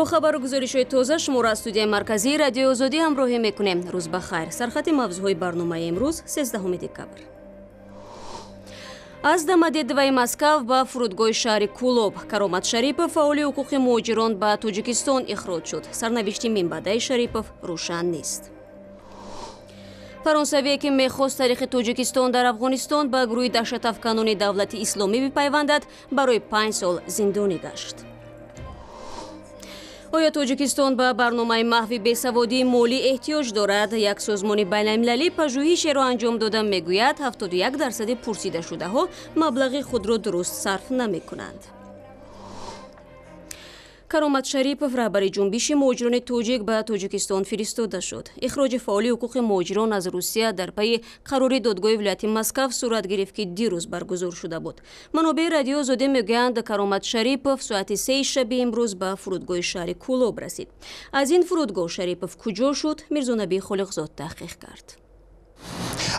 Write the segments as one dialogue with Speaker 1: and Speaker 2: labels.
Speaker 1: Бо хабару гузоришҳои тоза шуморо аз студияи марказии Радиои Озодӣ ҳамроҳӣ мекунем. Рӯз ба хайр. Сархати мавзӯъҳои барномаи имрӯз, 13 декабр. Аз Домодедовои Москав ба фурудгоҳи шаҳри Кӯлоб Каромат Шарипов, фаъоли ҳуқуқи муҳоҷирон, ба Тоҷикистон ихроҷ шуд. Сарнавишти минбаъдаи Шарипов рӯшан нест. Фаронсавие, ки мехост тариқи Тоҷикистон дар Афғонистон ба гурӯҳи даҳшатафканони Давлати Исломӣ бипайвандад, барои 5 сол зиндонӣ гашт. Оё Тоҷикистон ба барномаи маҳви бесаводии молӣ эҳтиёҷ дорад? Як созмони байналмилалӣ пажӯҳишеро анҷом дода, мегӯяд, 71 дарсади пурсидашудаҳо маблағи худро дуруст сарф намекунанд. Каромат Шарипов, раҳбари ҷунбиши муҳоҷирони тоҷик, ба Тоҷикистон фиристода шуд. Ихроҷи фаъоли ҳуқуқи муҳоҷирон аз Русия дар пайи қарори додгоҳи вилояти Москав сурат гирифт, ки дирӯз баргузор шуда буд. Манобеи Радиои Озодӣ мегӯянд, Каромат Шарипов соати 3 шаби имрӯз ба фурудгоҳи шаҳри Кӯлоб расид. Аз ин фурудгоҳ Шарипов куҷо шуд, Мирзонаби Холиқзод таҳқиқ кард.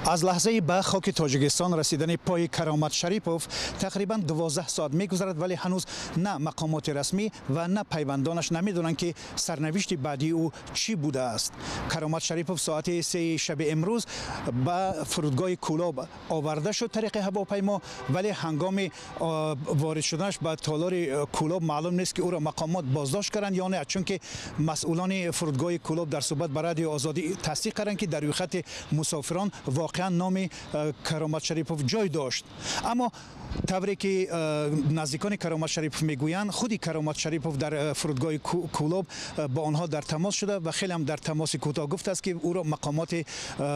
Speaker 2: Аз лаҳзаи ба хоки Тоҷикистон расидани пои Каромат Шарипов тақрибан 12 соат мегузарад, вале ҳанӯз на мақомоти расмӣ ва на пайвандонаш намедонанд, ки сарнавишти баъдии ӯ чӣ будааст. Каромат Шарипов соати 3 шаби имрӯз ба фурудгоҳи Кӯлоб оварда шуд тариқи ҳавопаймо, вале ҳангоми ворид шуданаш ба толори Кӯлоб маълум нест, ки ӯро мақомот боздошт карданд ё не, чунки масъулони фурудгоҳи Кӯлоб дар суҳбат ба Радиои Озодӣ тасдиқ карданд, ки дар рӯйхати мусофирон воқеан номи Каромат Шарипов ҷой дошт. Аммо тавре ки наздикони Каромат Шарипов мегӯянд, худи Каромат Шарипов дар фурудгоҳи Кӯлоб бо онҳо дар тамос шуда ва хеле ҳам дар тамоси кӯтоҳ гуфтааст, ки ӯро мақомоти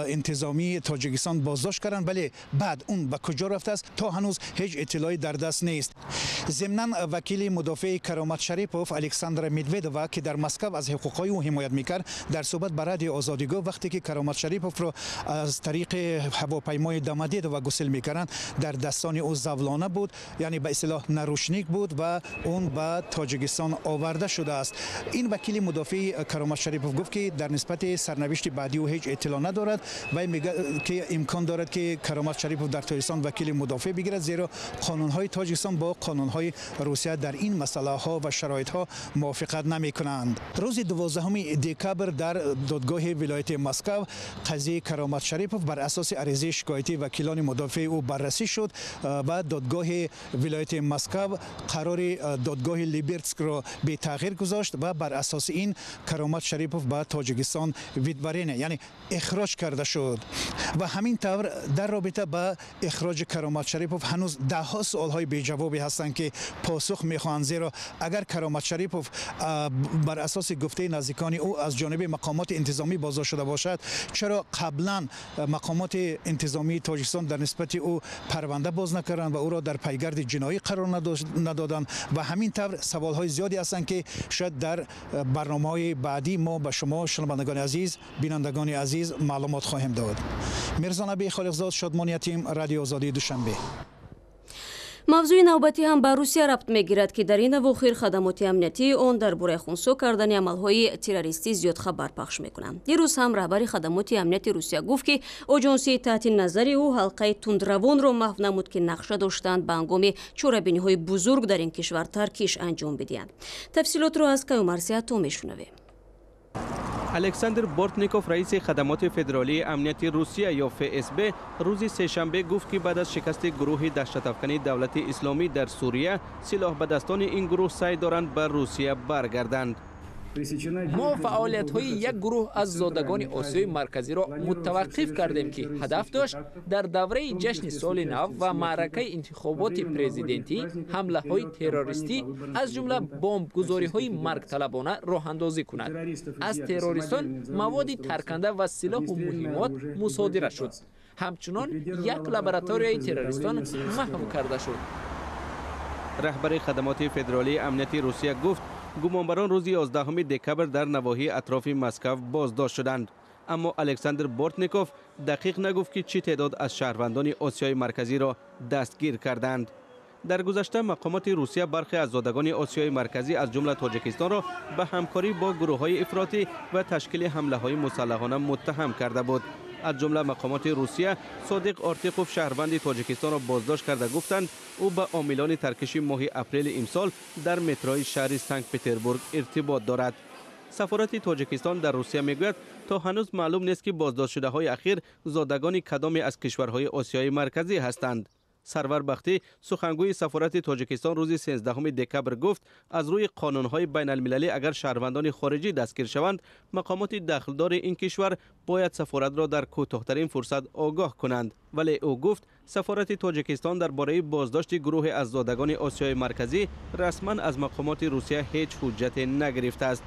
Speaker 2: интизомии Тоҷикистон боздошт карданд, вале баъд он ба куҷо рафтааст, то ҳанӯз ҳеҷ иттилоӣ дар даст нест. Зимнан, вакили мудофеи Каромат Шарипов Александра Медведова, ки дар Москав аз ҳуқуқҳои ӯ ҳимоят мекард, дар суҳбат ба Радиои Озодӣ гуфт, вақте ки Каромат Шариповро аз тариқи ҳавопаймои Домодедово гусел мекарданд, дар дастони ӯ завлона буд, яъне ба истилоҳ наручник буд, ва он ба Тоҷикистон оварда шудааст. Ин вакили мудофеи Каромат Шарипов гуфт, ки дар нисбати сарнавишти баъдии ӯ ҳеҷ иттилоъ надорад ва мегӯяд, ки имкон дорад, ки Каромат Шарипов дар Тоҷикистон вакили мудофеъ бигирад, зеро қонунҳои Тоҷикистон бо қонунҳои Русия дар ин масъалаҳо ва шароитҳо мувофиқат намекунанд. Рӯзи 12 декабр дар додгоҳи вилояти Москав қазияи Каромат Шарипов бар асоси аризаи шикоятии вакилони мудофеи ӯ баррасӣ шуд ва додгоҳи вилояти Москав қарори додгоҳи Либертскро бетағйир гузошт ва бар асоси ин Каромат Шарипов ба Тоҷикистон выдворение, яъне ихроҷ карда шуд. Ва ҳамин тавр, дар робита ба ихроҷи Каромат Шарипов ҳанӯз даҳҳо суолҳои беҷавобе ҳастанд, ки посух мехоҳанд, зеро агар Каромат Шарипов бар асоси гуфтаи наздикони ӯ аз ҷониби мақомоти интизомӣ боздошт шуда бошад, чаро қаблан мақомоти интизомии Тоҷикистон дар нисбати ӯ парванда боз накарданд ва ӯро дар пайгарди ҷиноӣ қарор надоданд? Ва ҳамин тавр саволҳои зиёде ҳастанд, ки шояд дар барномаҳои баъдӣ мо ба шумо, шунавандагони азиз, бинандагони азиз, маълумот хоҳем дод. Мирзонаби Холиқзод, Шодмон Ятим, Радиои Озодии, Душанбе.
Speaker 1: Мавзӯи навбатӣ ҳам ба Русия рабт мегирад, ки дар ин авохир хадамоти амниятии он дар бораи хунсо кардани амалҳои террористӣ зиёд хабар пахш мекунанд. Дирӯз ҳам раҳбари хадамоти амнияти Русия гуфт, ки оҷонсии таҳти назари ӯ ҳалқаи тундравонро маҳв намуд, ки нақша доштанд ба ҳангоми чорабиниҳои бузург дар ин кишвар таркиш анҷом бидиҳанд. Тафсилотро аз Каюмарси Ато мешунавем.
Speaker 3: Александр Бортников, раиси хадамоти федералии амнияти Русия ё ФСБ, рӯзи сешанбе гуфт, ки баъд аз шикасти гурӯҳи даҳшатафкани Давлати Исломӣ дар Сурия, силоҳбадастони ин гурӯҳ саъй доранд ба Русия баргарданд.
Speaker 4: Мо фаъолиятҳои як гурӯҳ аз зодагони Осиёи Марказиро мутаваққиф кардем, ки ҳадаф дошт дар давраи ҷашни Соли нав ва маъракаи интихоботи президентӣ ҳамлаҳои террористӣ, аз ҷумла бомбгузориҳои маргталабона роҳандозӣ кунад. Аз террористон маводи тарканда ва силоҳу муҳиммот мусодира шуд. Ҳамчунон як лабораторияи террористон маҳв карда шуд.
Speaker 3: Раҳбари хадамоти федералии амнияти Русия гуфт, гумонбарон рӯзи 11 декабр дар навоҳии атрофи Москав боздошт шуданд, аммо Александр Бортников дақиқ нагуфт, ки чӣ теъдод аз шаҳрвандони Осиёи Марказиро дастгир карданд. Дар гузашта мақомоти Русия бархе аз зодагони Осиёи Марказӣ, аз ҷумла Тоҷикистонро, ба ҳамкорӣ бо гурӯҳҳои ифротӣ ва ташкили ҳамлаҳои мусаллаҳона муттаҳам карда буд. Аз ҷумла мақомоти Русия Содиқ Ортиқов, шаҳрванди Тоҷикистонро боздошт карда гуфтанд, ӯ ба омилони таркиши моҳи апрели имсол дар метрои шаҳри Санкт-Петербург иртибот дорад. Сафорати Тоҷикистон дар Русия мегӯяд, то ҳанӯз маълум нест, ки боздоштшудаҳои ахир зодагони кадоме аз кишварҳои Осиёи Марказӣ ҳастанд. Сарвар Бахтӣ, сухангӯи сафорати Тоҷикистон, рӯзи 13 декабр гуфт, аз рӯи қонунҳои байналмилалӣ агар шаҳрвандони хориҷӣ дастгир шаванд, мақомоти дахлдори ин кишвар бояд сафоратро дар кӯтоҳтарин фурсат огоҳ кунанд. Вале ӯ гуфт, сафорати Тоҷикистон дар бораи боздошти гурӯҳе аз зодагони Осиёи Марказӣ расман аз мақомоти Русия ҳеҷ ҳуҷҷате нагирифтааст.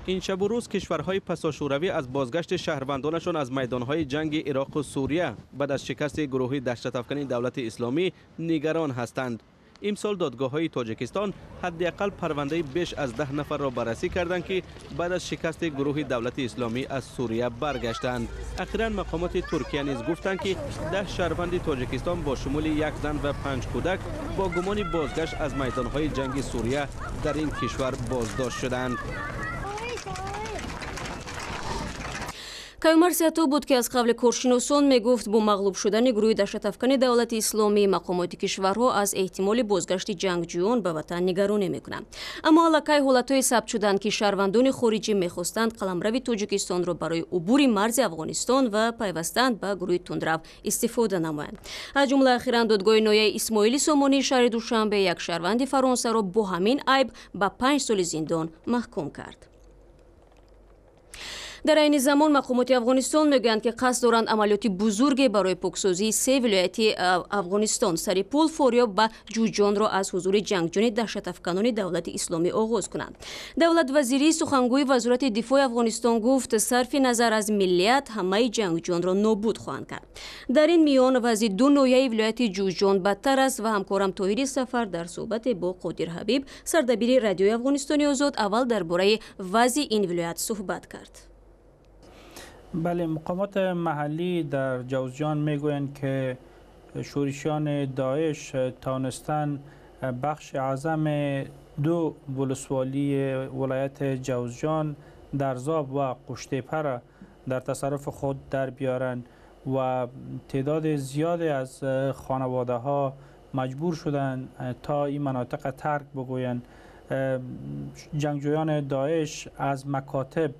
Speaker 3: Ин шабу рӯз кишварҳои пасошӯравӣ аз бозгашти шаҳрвандонашон аз майдонҳои ҷанги Ироқу Сурия баъд аз шикасти гурӯҳи даҳшатафкани Давлати Исломӣ нигарон ҳастанд. Имсол додгоҳҳои Тоҷикистон ҳадди ақал парвандаи беш аз 10 нафарро баррасӣ карданд, ки баъд аз шикасти гурӯҳи Давлати Исломӣ аз Сурия баргаштанд. Ахиран мақомоти Туркия низ гуфтанд, ки 10 шаҳрванди Тоҷикистон бо шумули як зан ва 5 кӯдак бо гумони бозгашт аз майдонҳои ҷанги Сурия дар ин кишвар боздошт шуданд.
Speaker 1: Каюмар Сиато буд, ки аз қавли коршиносон мегуфт, бо мағлуб шудани гурӯҳи даҳшатафкани Давлати Исломӣ мақомоти кишварҳо аз эҳтимоли бозгашти ҷангҷӯён ба ватан нигаронӣ мекунанд. Аммо аллакай ҳолатҳое сабт шуданд, ки шаҳрвандони хориҷӣ мехостанд қаламрави Тоҷикистонро барои убури марзи Афғонистон ва пайвастан ба гурӯҳи тундрав истифода намоянд. Аз ҷумла ахиран додгоҳи ноҳияи Исмоили Сомонии шаҳри Душанбе як шаҳрванди Фаронсаро бо ҳамин айб ба 5 соли зиндон маҳкум кард. Дар айни замон мақомоти Афғонистон мегӯянд, ки қасд доранд амалиёти бузурге барои поксозии се вилояти Афғонистон, Сарипул, Форёб ва Ҷуҷонро аз ҳузури ҷангҷӯни даҳшатафканони Давлати Исломӣ оғоз кунанд. Давлат Вазирӣ, сухангӯи Вазорати дифои Афғонистон, гуфт, сарфи назар аз миллият ҳамаи ҷангҷӯёнро нобуд хоҳанд кард. Дар ин миён вазъи ду ноҳияи вилояти Ҷуҷон бадтар аст ва ҳамкорам Тоҳири Сафар дар суҳбате бо Қодир Ҳабиб, сардабири Радиои Афғонистони Озод, аввал дар бораи вазъи ин вилоят суҳбат кард.
Speaker 5: بله، مقامات محلی در جوزجان میگویند که شورشیان داعش تانستن بخش اعظم دو ولسوالی ولایت جوزجان، درزاب و قشتیپه را در تصرف خود در بیارند و تعداد زیادی از خانواده ها مجبور شدند تا این مناطق ترک بگویند. جنگجویان داعش از مکاتب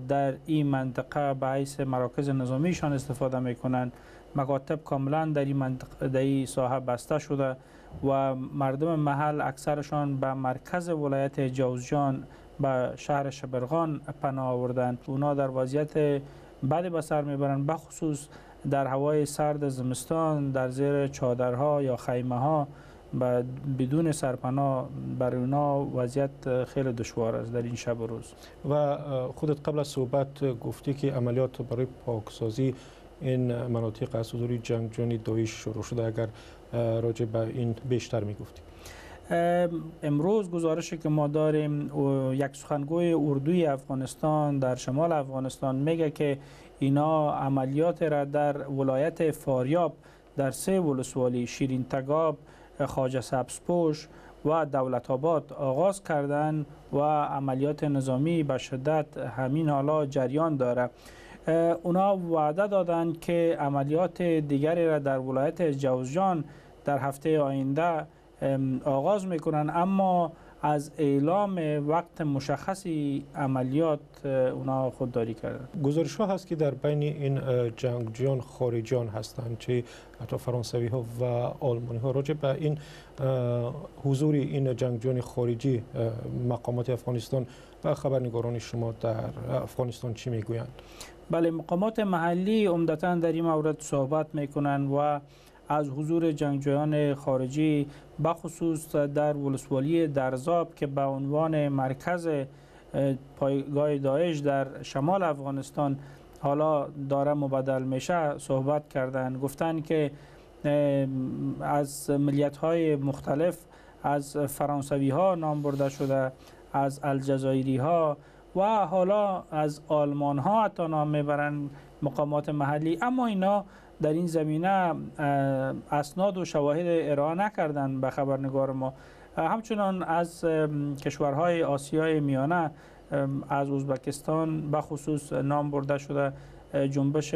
Speaker 5: در این منطقه به حیث مراکز نظامیشان استفاده میکنند. مکاتب کاملا در این منطقه، در این ساحه بسته شده و مردم محل اکثرشان به مرکز ولایت جوزجان، به شهر شبرغان پناه آوردند. اونا در وضعیت بدی به سر میبرند، بخصوص در هوای سرد زمستان، در زیر چادرها یا خیمه ها بدون سرپناه. برای اونا وضعیت خیلی دشوار است در این شب و روز.
Speaker 6: و خودت قبل از صحبت گفتی که عملیات برای پاکسازی این مناطق از حضور جنگجویان داعش شروع شده، اگر راجع به این بیشتر میگفتی.
Speaker 5: امروز گزارشی که ما داریم، یک سخنگوی اردوی افغانستان در شمال افغانستان میگه که اینا عملیات را در ولایت فاریاب در سه ولسوالی شیرین تگاب، خواجه سبزپوش و دولت آباد آغاز کردند و عملیات نظامی به شدت همین حالا جریان داره. اونا وعده دادند که عملیات دیگری را در ولایت جوزجان در هفته آینده آغاز میکنن، اما از اعلام وقت مشخصی عملیات اونا خودداری کردند.
Speaker 6: گزارش ها هست که در بین این جنگجویان خارجیان هستند، چه حتی فرانسوی ها و آلمانی ها. راجع به این حضور این جنگجویان خارجی مقامات افغانستان و خبرنگاران شما در افغانستان چی میگویند؟
Speaker 5: بله، مقامات محلی عمدتاً در این مورد صحبت میکنند و از حضور جنگجویان خارجی بخصوص در ولسوالی درزاب که به عنوان مرکز پایگاه داعش در شمال افغانستان حالا داره مبدل میشه صحبت کردند. گفتند که از ملیت های مختلف، از فرانسوی ها نام برده شده، از الجزایری ها و حالا از آلمان ها حتی نام میبرند مقامات محلی، اما اینا در این زمینه اسناد و شواهد ارائه نکردند به خبرنگار ما. همچنان از کشورهای آسیای میانه، از ازبکستان به خصوص نام برده شده. جنبش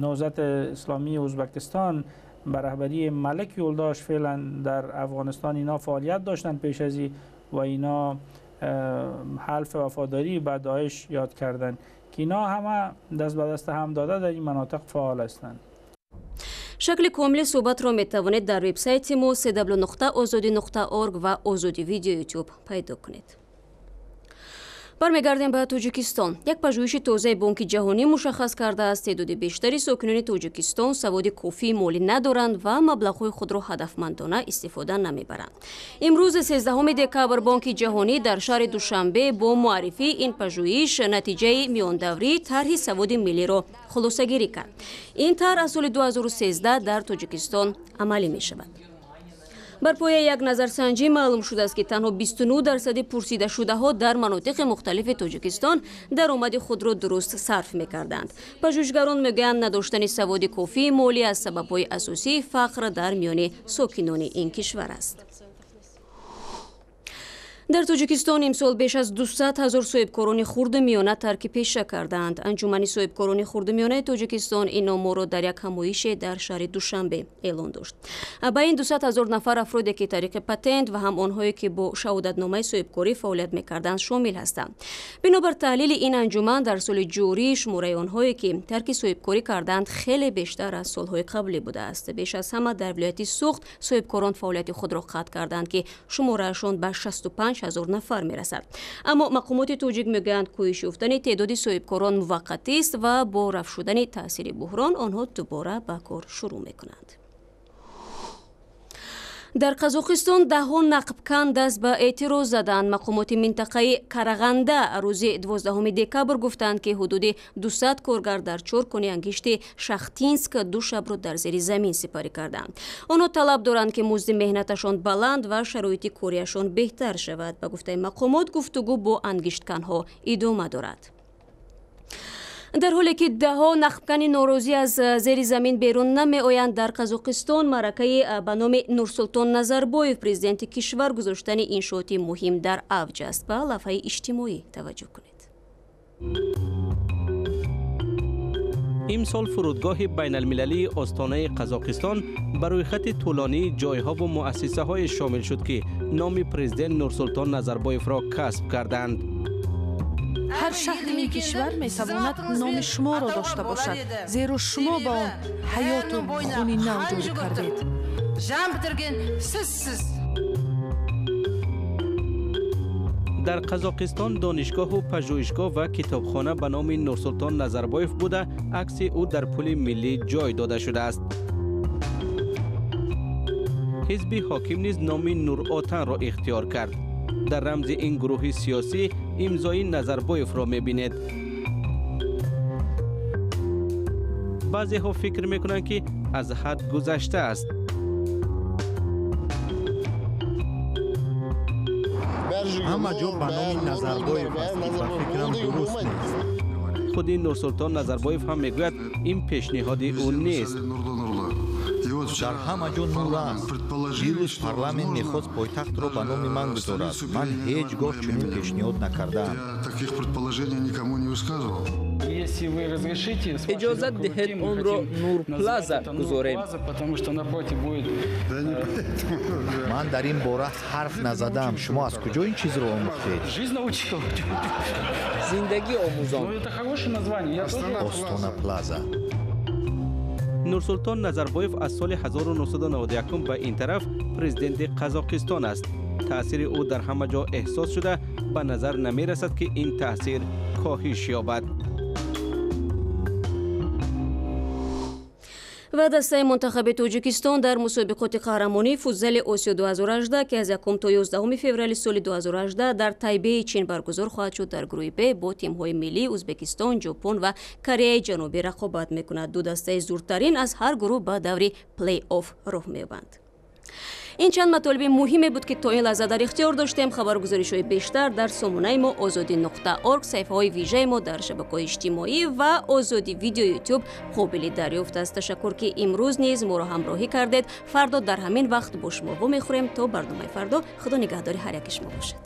Speaker 5: نهضت اسلامی ازبکستان به رهبری ملک یولداش فعلا در افغانستان اینا فعالیت داشتن پیش از و اینا حلف وفاداری به داعش یاد کردن که اینا همه دست به دست هم داده در این مناطق فعال هستند.
Speaker 1: شکل کامل صحبت را میتوانید در وبسایت ما cw.ozodi.org و озоди видео ютуб пайдо кунед. Бармегардем ба Тоҷикистон. Як пажӯҳиши тозаи Бонки Ҷаҳонӣ мушаххас кардааст, теъдоди бештари сокинони Тоҷикистон саводи кофии молӣ надоранд ва маблағҳои худро ҳадафмандона истифода намебаранд. Имрӯз 13 декабр Бонки Ҷаҳонӣ дар шаҳри Душанбе бо муаррифии ин пажӯҳиш натиҷаи миёндаврии тарҳи саводи миллиро хулосагирӣ кард. Ин тарҳ аз соли 2013 дар Тоҷикистон амалӣ мешавад. Бар пояи як назарсанҷӣ маълум шудааст, ки танҳо 29% пурсидашудаҳо дар манотиқи мухталифи Тоҷикистон даромади худро дуруст сарф мекарданд. Пажӯҳишгарон мегӯянд, надоштани саводи кофии молӣ аз сабабҳои асосии фақр дар миёни сокинони ин кишвар аст. Дар Тоҷикистон имсол беш аз 200 ҳазор соҳибкорони хурду миёна тарки пеша кардаанд. Анҷумани соҳибкорони хурду миёнаи Тоҷикистон ин оморро дар як ҳамоише дар шаҳри Душанбе эълон дошт. Ба ин 200 ҳазор нафар афроде ки тариқи патент ва ҳам онҳое ки бо шаҳодатномаи соҳибкорӣ фаъолият мекарданд шомил ҳастанд. Бинобар таҳлили ин анҷуман дар соли ҷорӣ шумораи онҳое ки тарки соҳибкорӣ карданд хеле бештар аз солҳои қаблӣ будааст. Беш аз ҳама дар вилояти Суғд соҳибкорон фаъолияти худро қатъ карданд, ки шумораашон ба 65 ҳазор нафар мерасад. Аммо мақомоти тоҷик мегӯянд, коҳиш ёфтани теъдоди соҳибкорон муваққатист ва бо рафт шудани таъсири буҳрон онҳо дубора ба кор шурӯъ мекунанд. Дар Қазоқистон даҳҳо нақбкан даст ба эътироз заданд. Мақомоти минтақаи Карағанда рӯзи 12 декабр гуфтанд, ки ҳудуди 200 коргар дар чор кони ангишти Шахтинск ду шабро дар зери замин сипарӣ карданд. Онҳо талаб доранд, ки музди меҳнаташон баланд ва шароити кориашон беҳтар шавад. Ба гуфтаи мақомот, гуфтугӯ бо ангиштканҳо идома дорад. Дар ҳоле ки даҳҳо нақбкани норозӣ аз зери замин берун намеоянд, дар Қазоқистон маъракаи ба номи Нурсултон Назарбоев, президенти кишвар, гузоштани иншооти муҳим дар авҷ аст. Ба лавҳаи иҷтимоӣ таваҷҷӯҳ кунед.
Speaker 3: Имсол фурудгоҳи байналмилалии Остонаи Қазоқистон ба рӯйхати тӯлонии ҷойҳову муассисаҳое шомил шуд, ки номи президент Нурсултон Назарбоевро касб карданд.
Speaker 7: Ҳар шаҳри ин кишвар метавонад номи шуморо дошта бошад, зеро шумо ба он ҳаёту хуни нав ҷорӣ кардед.
Speaker 3: Дар Қазоқистон донишгоҳу пажӯҳишгоҳ ва китобхона ба номи Нурсултон Назарбоев буда, акси ӯ дар пули миллӣ ҷой дода шудааст. Ҳизби ҳоким низ номи Нуротанро ихтиёр кард. Дар рамзи ин гурӯҳи сиёсӣ имзои Назарбоевро мебинед. Баъзеҳо фикр мекунанд, ки аз ҳад гузаштааст.
Speaker 8: Ҳама ҷо ба номи Назарбоев аст, ки ба фикрам дуруст нест.
Speaker 3: Худи Нурсултон Назарбоев ҳам мегӯяд, ин пешниҳоди ӯ нест.
Speaker 8: Дар ҳама ҷо нур аст. Дирӯз парламент мехост пойтахтро ба номи ман гузорад. Ман ҳеҷ гоҳ чунин пешниҳод накардаам.
Speaker 4: Иҷозат диҳед онро Нурплаза гузорем.
Speaker 8: Ман дар ин бора ҳарф назадаам. Шумо аз куҷо ин чизро омӯхтед?
Speaker 4: Зиндагӣ омӯзон.
Speaker 8: Остона Плаза.
Speaker 3: Нурсултон Назарбоев аз соли 1991 ба ин тараф президенти Қазоқистон аст. Таъсири ӯ дар ҳама ҷо эҳсос шуда, ба назар намерасад, ки ин таъсир коҳиш ёбад.
Speaker 1: Ва дастаи мунтахаби Тоҷикистон дар мусобиқоти қаҳрамонии футзали Осиё 2018, ки аз 1 то 11 феврали соли 2018 дар Тайбеи Чин баргузор хоҳад шуд, дар гурӯҳи Б бо тимҳои миллии Ӯзбекистон, Ҷопон ва Кореяи Ҷанубӣ рақобат мекунад. Ду дастаи зуртарин аз ҳар гурӯҳ ба даври плей-офф роҳ меёбанд. Ин чанд матолиби муҳиме буд, ки то ин лаҳза дар ихтиёр доштем. Хабаргузоришҳои бештар дар сомонаи мо озодӣ.орг, саҳифаҳои вижаи мо дар шабакаҳои иҷтимоӣ ва Озодӣ видео ютуб қобили дарёфт аст. Ташаккур, ки имрӯз низ моро ҳамроҳӣ кардед. Фардо дар ҳамин вақт бо шумо вомехӯрем. То барномаи фардо, Худо нигаҳдори ҳар яки шумо бошад.